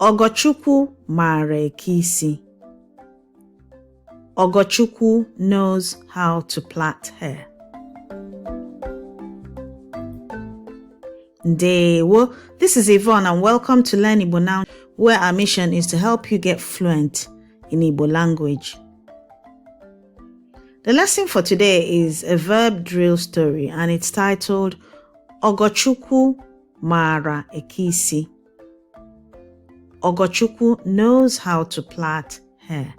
Ogochukwu maara eke isi. Ogochukwu knows how to plait hair. Ndewo. This is Yvonne and welcome to Learn Igbo Now, where our mission is to help you get fluent in Igbo language. The lesson for today is a verb drill story and it's titled Ogochukwu Mara Eke Isi. Ogochukwu knows how to plait hair.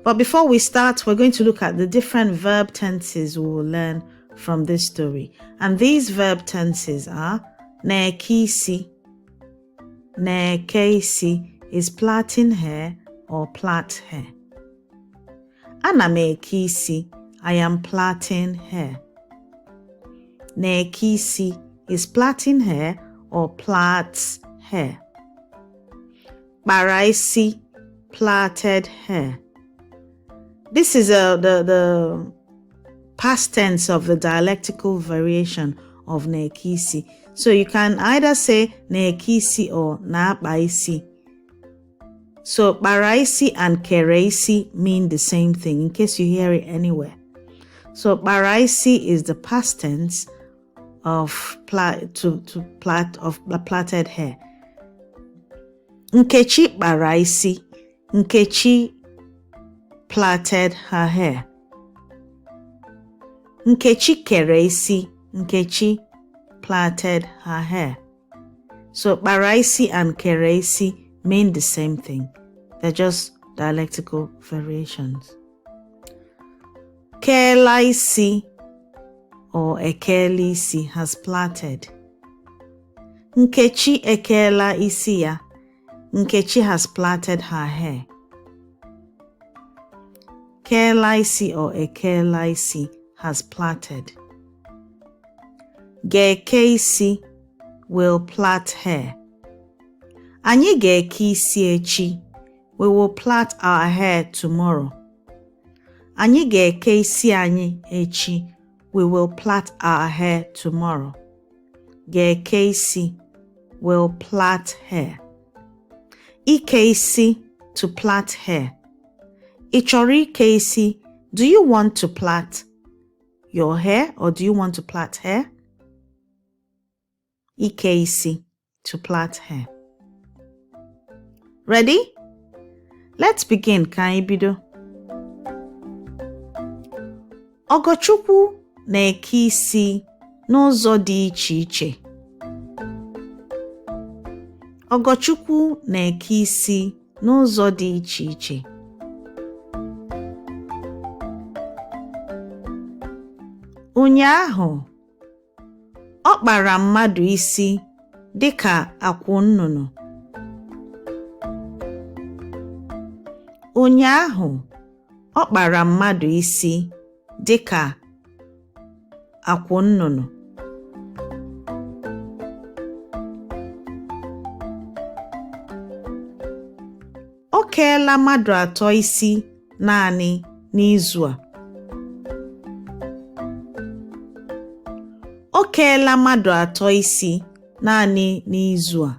But before we start, we're going to look at the different verb tenses we will learn from this story. And these verb tenses are na-eke isi. Na-eke isi is plaiting hair or plait hair. Ana m eke isi, I am plaiting hair. Na-eke isi is plaiting hair or plaits hair. Kpara isi, plaited hair. This is the past tense of the dialectical variation of na-eke isi. So you can either say na-eke isi or na-akpa isi. So kpara isi and kere isi mean the same thing in case you hear it anywhere. So kpara isi is the past tense of plait to plait of plaited hair. Nkechi kpara isi. Nkechi plaited her hair. Nkechi kere isi. Nkechi plaited her hair. So kpara isi and kere isi mean the same thing. They're just dialectical variations. Keela isi or ekeela isi has plaited. Nkechi ekeela isi ya. Nkechi has plaited her hair. Keela isi or ekeela isi has plaited. Ga-eke isi will plait hair. Anyị ga-eke isi echi. We will plait our hair tomorrow. Anyị ga-eke isi anyị echi. We will plait our hair tomorrow. Ga-eke isi will plait hair. Ike isi, to plait hair. Ị chọrọ ike isi? Do you want to plait your hair or do you want to plait hair? Ike isi, to plait hair. Ready? Let's begin. Ka anyị bido. Ogochukwu na-eke isi n'ụzọ dị iche iche. Ogochukwu na-eke isi n'ụzọ dị iche iche. Ụnyaahụ, ọ kpara mmadụ isi dị ka akwụ nnụnụ. Ụnyaahụ, ọ kpara mmadụ isi dị ka akwụ nnụnụ. O keela mmadụ atọ isi naanị n'izu a. O keela mmadụ atọ isi naanị n'izu a.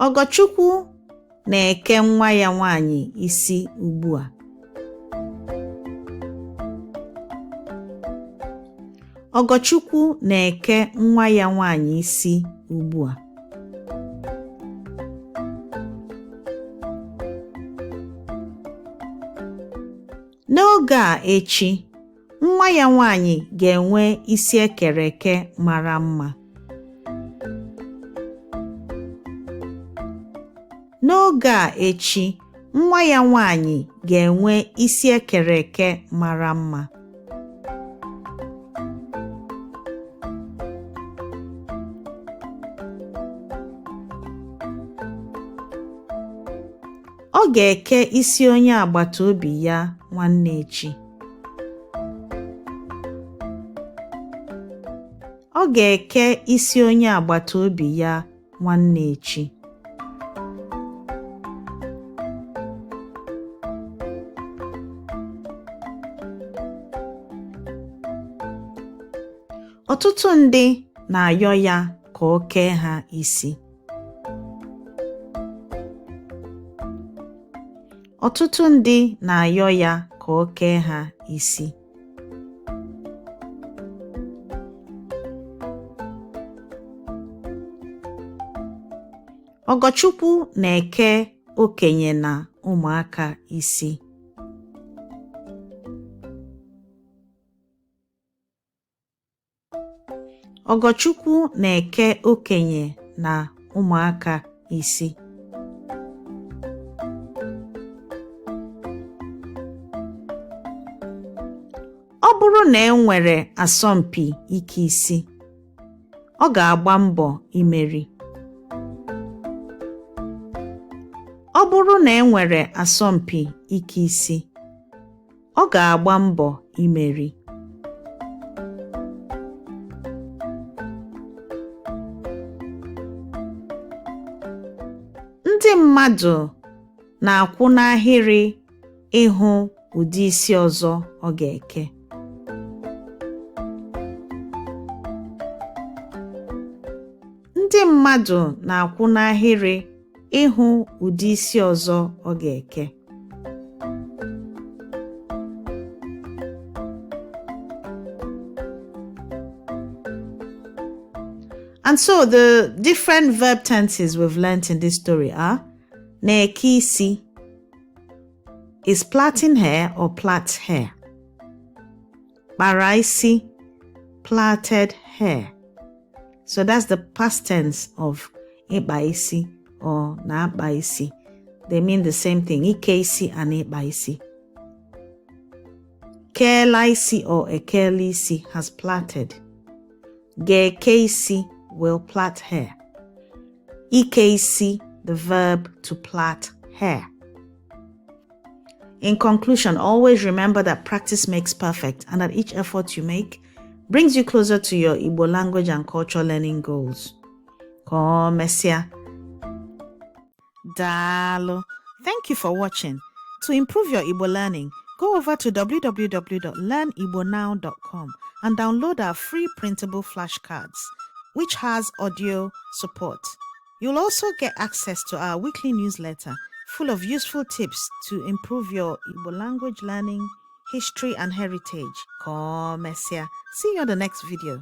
Ogochukwu na-eke nwa ya nwaanyị isi ugbu a. Ogochukwu na-eke nwa ya nwaanyị isi ugbu a. N'oge a echi, nwa ya nwaanyị ga-enwe isi e kere eke mara mma. N'oge a echi, nwa ya nwaanyị ga-enwe isi e kere eke mara mma. Ọ ga-eke isi onye agbata obi ya nwanne echi. Ọ ga-eke isi onye agbata obi ya nwanne echi. Ọtụtụ ndị na-ayọ ya ka o kee ha isi. Ọtụtụ ndị na-ayọ ya ka o kee ha isi. Ọgọchukwu na-eke okenye na ụmụaka isi. Ọgọchukwu na-eke okenye na ụmụaka isi. Ọ bụrụ na e nwere asọmpi ike isi, ọ ga-agba mbọ imeri. Ọ bụrụ na e nwere asọmpi ike isi, ọ ga-agba mbọ imeri. Ndị mmadụ na-akwụ n'ahịrị ịhụ ụdị isi ọzọ ọ ga-eke. Ndị mmadụ na-akwụ n'ahịrị ịhụ ụdị isi ọzọ ọ ga-eke. And so the different verb tenses we've learnt in this story are na-eke isi is plaiting hair or plait hair. Kpara isi, plaited hair. So that's the past tense of ịkpa isi or na-akpa isi. They mean the same thing, ike isi and ịkpa isi. Keela isi or ekeela isi has plaited. Ga-eke isi will plait hair. Ike isi, the verb to plait hair. In conclusion, always remember that practice makes perfect and that each effort you make brings you closer to your Igbo language and culture learning goals. Ka o mesịa. Daalụ. Thank you for watching. To improve your Igbo learning, go over to www.learnigbonow.com and download our free printable flashcards, which has audio support. You'll also get access to our weekly newsletter full of useful tips to improve your Igbo language learning, history, and heritage. Ka o mesịa. See you on the next video.